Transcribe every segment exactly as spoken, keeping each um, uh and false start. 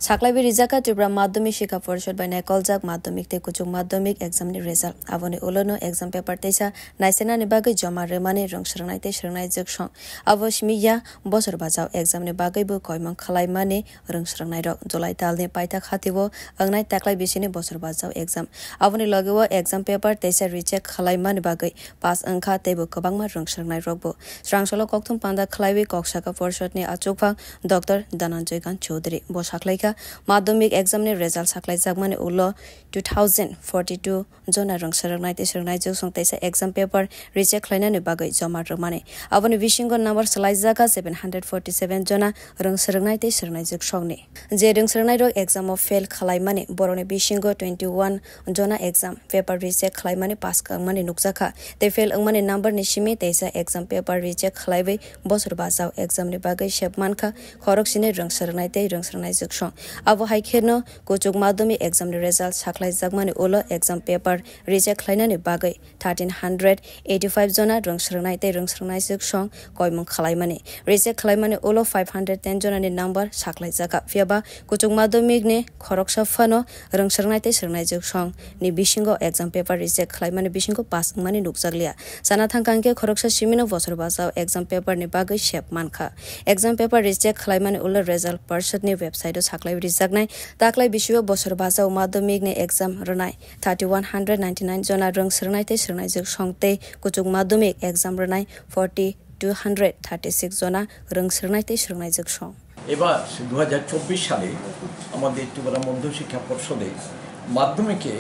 Saklaiwi rijak kha Tripura Madhyamik Shikha Porishad bai naikoljak madhyamik tei kuchuk madhyamik exam ni result. Aboni ulo no exam paper teisa naisenani bagwi joma rwmani rwng swrwngnai tei swrwngnaijwk song. Abo simi ya bosor bachao exam ni bagwi bo koimang khwlaimani rwng swrwngnairok. July talni paithak hatio wngnai taklai bisini bosor bachao exam. Aboni loge o exam paper teisa recheck khwlaimani bagwi pass wngkha teibo kwbangma rwng swrwngnairokbo. Srangsalno kokthum panda khwlaiwi kok saka porishadni achukphang Doctor Dhananjoy Kant Chowdhury. Bo saklaikha, madhyamik exam ni result saklaijakmani ulo two thousand forty-two jona rwng swrwknai tei swrwknaijwk song teisa exam paper recheck khlainani bagwi joma rwmani. Aboni bisingo number swlaijakha seven hundred forty-seven jona rwng swrwknai tei swrwknaijwk songni. Je rwng swrwknairok exam o fail khwlaimani, borokni bisingo twenty-one jona exam paper recheck khwlaimani pass wngmani nukjakha, tei fail wngmani number ni simi teisa exam paper recheck khwlaiwi bosor bachao exam ni bagwi sep mankha khoroksini rwng swrwknai tei rwng swrwknaijwk song. Abo hai kheno kuchuk madhyamik exam ni result saklaijakmani ulo exam paper recheck khlainani bagwi thirteen hundred eighty-five jona rwng swrwknai tei rwng swrwknaijwk song koimung khwlaimani. Recheck khwlaimani ulo five hundred ten jonani number saklaijakha. Phiyaba kuchuk madhyamik ni khoroksa phano rwng swrwknai tei swrwknaijwk song ni bisingo exam paper recheck khwlaimani bisingo pass wngmani nukjakliya. Sana thangkha hwnkhe khoroksa simino bosor bachao exam paper ni bagwi sep mankha. Exam paper recheck khwlaimani ulo result porishad ni website o saklaiwi rijaknai. Taklai bisio bosor bachao madhyamik ni exam rwnai thirty one hundred ninety nine jona rwng swrwknai tei swrwknaijwk song tei kuchuk madhyamik exam rwnai forty two hundred thirty six jona rwng swrwknai tei swrwknaijwk song. এবার দু হাজার চব্বিশ সালে আমাদের ত্রিপুরা মধ্য শিক্ষা পর্ষদে মাধ্যমিকে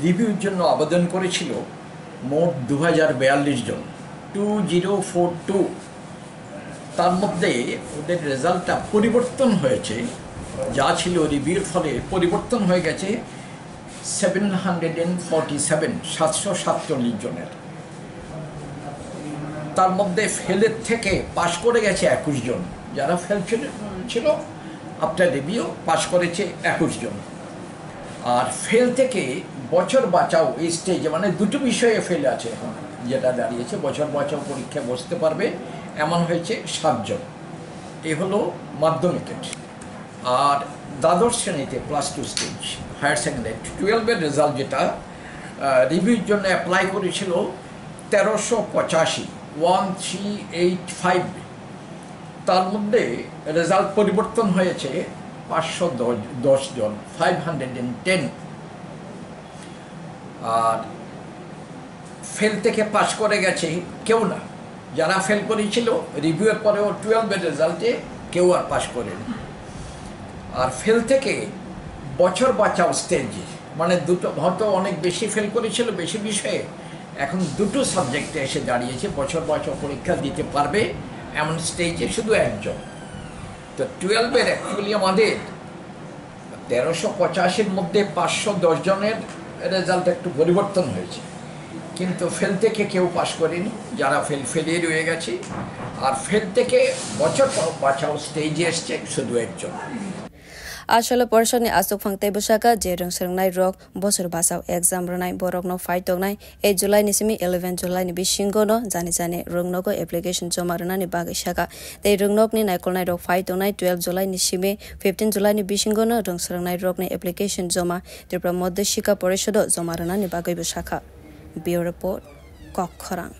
রিভিউর জন্য আবেদন করেছিল মোট দু হাজার বিয়াল্লিশ জন, টু জিরো ফোর টু। তার মধ্যে ওদের রেজাল্টটা পরিবর্তন হয়েছে, যা ছিল রিভিউর ফলে পরিবর্তন হয়ে গেছে seven hundred and forty seven, সাতশো সাতচল্লিশ জনের। তার মধ্যে ফেলের থেকে পাশ করে গেছে একুশ জন, যারা ফেল ছিল, ছিল আফটার রিভিউ পাশ করেছে একুশ জন। আর ফেল থেকে বছর বাঁচাও এই স্টেজে, মানে দুটো বিষয়ে ফেল আছে এখন, যেটা দাঁড়িয়েছে বছর বাঁচাও পরীক্ষায় বসতে পারবে এমন হয়েছে সাতজন। এ হলো মাধ্যমিকের। আর দ্বাদশ শ্রেণীতে plus two stage, higher secondary টুয়েলভের রেজাল্ট যেটা, আহ, রিভিউর জন্য অ্যাপ্লাই করেছিল তেরোশো পঁচাশি, ওয়ান থ্রি এইট ফাইভ। তার মধ্যে রেজাল্ট পরিবর্তন হয়েছে পাঁচশো দশ জন, ফাইভ হান্ড্রেড অ্যান্ড টেন। আর ফেল থেকে পাশ করে গেছে কেউ না। যারা ফেল করেছিল, রিভিউয়ের পরেও টুয়েলভের রেজাল্টে কেউ আর পাশ করেনি। আর ফেল থেকে বছর বাঁচাও স্টেজে, মানে দুটো, হয়তো অনেক বেশি ফেল করেছিল বেশি বিষয়ে, এখন দুটো সাবজেক্টে এসে দাঁড়িয়েছে, বছর বাঁচাও পরীক্ষা দিতে পারবে এমন স্টেজে শুধু একজন। তো টুয়েলভের অ্যাকচুয়ালি আমাদের তেরোশো পঁচাশির মধ্যে পাঁচশো দশ জনের রেজাল্ট একটু পরিবর্তন হয়েছে, কিন্তু ফেল থেকে কেউ পাশ করেনি, যারা ফেল ফেলিয়ে রয়ে গেছে। আর ফেল থেকে বছর বাঁচাও স্টেজে এসছে শুধু একজন। Asole porishadni aswkphang tei bwsaka je rwng swrwngnairok bosor bachao exam rwnai borokno phai tongnai eight July ni simi eleven July ni bisingo no jani jani rwngnogo application joma rwnani bagwi sakha. Tei rwngnokni naikolnairok phai tongnai twelve July ni simi fifteen July ni bisingo no rwng swrwngnairokni application joma Tripura Madhya Shikha Porishad o joma rwnani bagwi bo sakha. Bureau Report, Kokkhorang.